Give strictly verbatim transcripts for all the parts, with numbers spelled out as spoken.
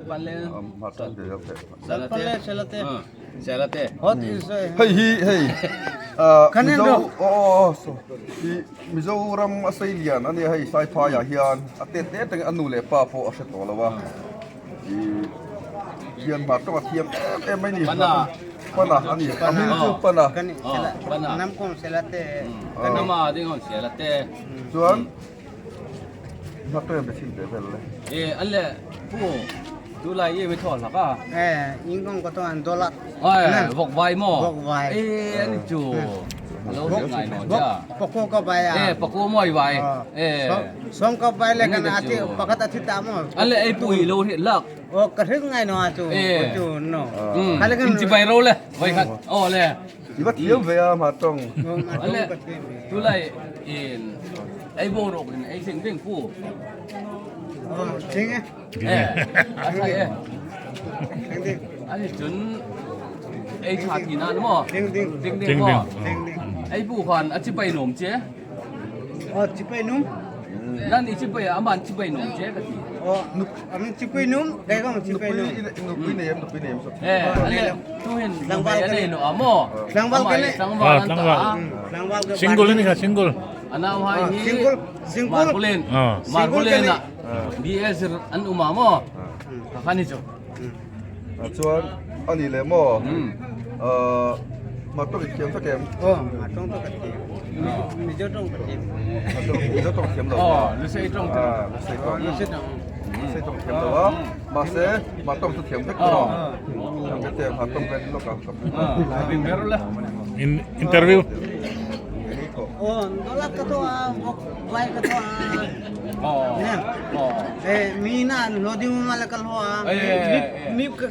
Pan le. Um, hma tawng te. Selate. Selate. Ah, selate. Hot is, uh, hei, hi, hei. Ah, Kanen Mizo, ro. Oh, oh, oh, so. Hi, Mizoram a sei lian a ni hei, Saiphaia hian. A te te teng a nu le pa pawh a hre tawh lo a. Hi, hian hma tawng a thiam em em mai ni. Pana. Pana a ni. A hming chu Pana. Kani, oh, sela-, Pana. Nam kawng selate. Hmm. Kan ama ding hon selate. Chuan, hma tawng em te thil te vel le. Eh, an le, pu, tulai i mi thaw hlak a. Eh, in kawng ka thaw an dolat. Ai, na. Vawk vai maw? Vawk vai. Eh, a ni chu. Hmm. Lo vawk, ngai naw vawk, cha. Pakua ka vai a. Eh, pakua mawi vai. Ah. Eh. Sawm, sawm ka vai le kan a ni chu. Pakhat a thi ta maw? An le ei pu i lo hriet hlak. Oh, ka hriet ngai naw a chu. Eh. Chu no. Hmm. Ka le kan in chibai ro le. Vai khat. Oh, le. I va thiam ve a, hma tawng. Oh, hma tawng. Ale, ka thiam ve. Tulai in, ei boruok in, ei seng veng pu. Oh, seng e. Eh, a sa e. Seng ding. A ni chun, ei ṭha tina maw? Seng ding. Seng ding maw? Seng ding. Ei pu khan a chibai nuom che. Oh, chibai nuom. Nan i chibai a, aman chibai nuom che ka ti. Oh, an chibai nuom, kei kawng chibai nuom. Nupui nei em, nupui nei em saw. Eh, ale, tu hin tlangval ka nei naw a maw? Tlangval ka nei. Tlangval an ta. Ah, tlangval. Hmm, tlangval ka single ni kha, single. Anau hai hi. Single, single. Markulin. Ah. Markulin a. B S an um a maw? Ka khan hi chu. Hmm. A chuan a ni le maw? Hmm. Ah, hma tawng i thiam tak em? Oh, hma tawng ka thiam. Mizo tawng ka thiam. Hma tawng, Mizo tawng thiam lo. Oh, Lusei tawng. Ah, Lusei tawng. Lusei tawng. Lusei tawng thiam lo a. Mahse, hma tawng chu thiam vek tawh. Oh. Thiam vek te hma tawng vel lawk a. Ah, a bing ber la. In, interview. Oh, dolat ka thaw a, vawk vai ka thaw a. Oh. Nia. Oh. Eh, mi na lo ding ma le ka lo a. Eh, eh, mi, eh, mi ka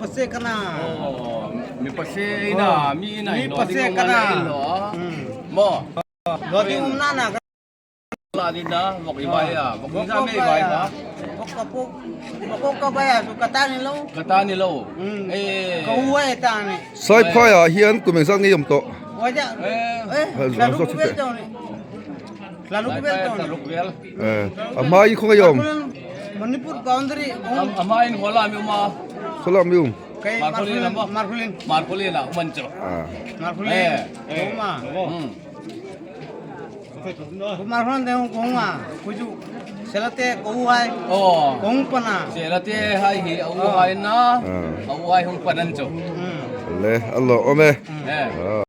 pase ka na. Oh, mi pase na, oh, mi na mi lo pase ding ka ma na. Le lo. Hmm. Maw. Lo ding na na ka. La ni na, vawk i vai a. Vawk i vai a. Vawk ka pu. Vawk ka vai a, chu ka ta ni lo. Ka ta ni lo. Hmm. Eh. Ka u vai ta ni. Saiphaia hian kum engzat nge i awm tawh? Oi da. Eh. Eh, hla ruk vel tawh ni. Hla ruk vel tawh ni. Hla ruk vel. Eh, a hmain khawnge i awm? Manipur boundary. A, a hmain khaw lam i awm a? Khaw lam i awm. Kei Markhulin. Markhulin. Markhulin a, man chu. Ah. Markhulin. Eh, eh. Awm a. Hmm. Markhulin te hung kawng a. Kuju. Selate ko u hai. Oh. Kawng pana. Selate hai hi a u hai na. Ah. A u hai hung panan chu. Hmm. Le, a lo awm e. Hmm. Eh. Ah.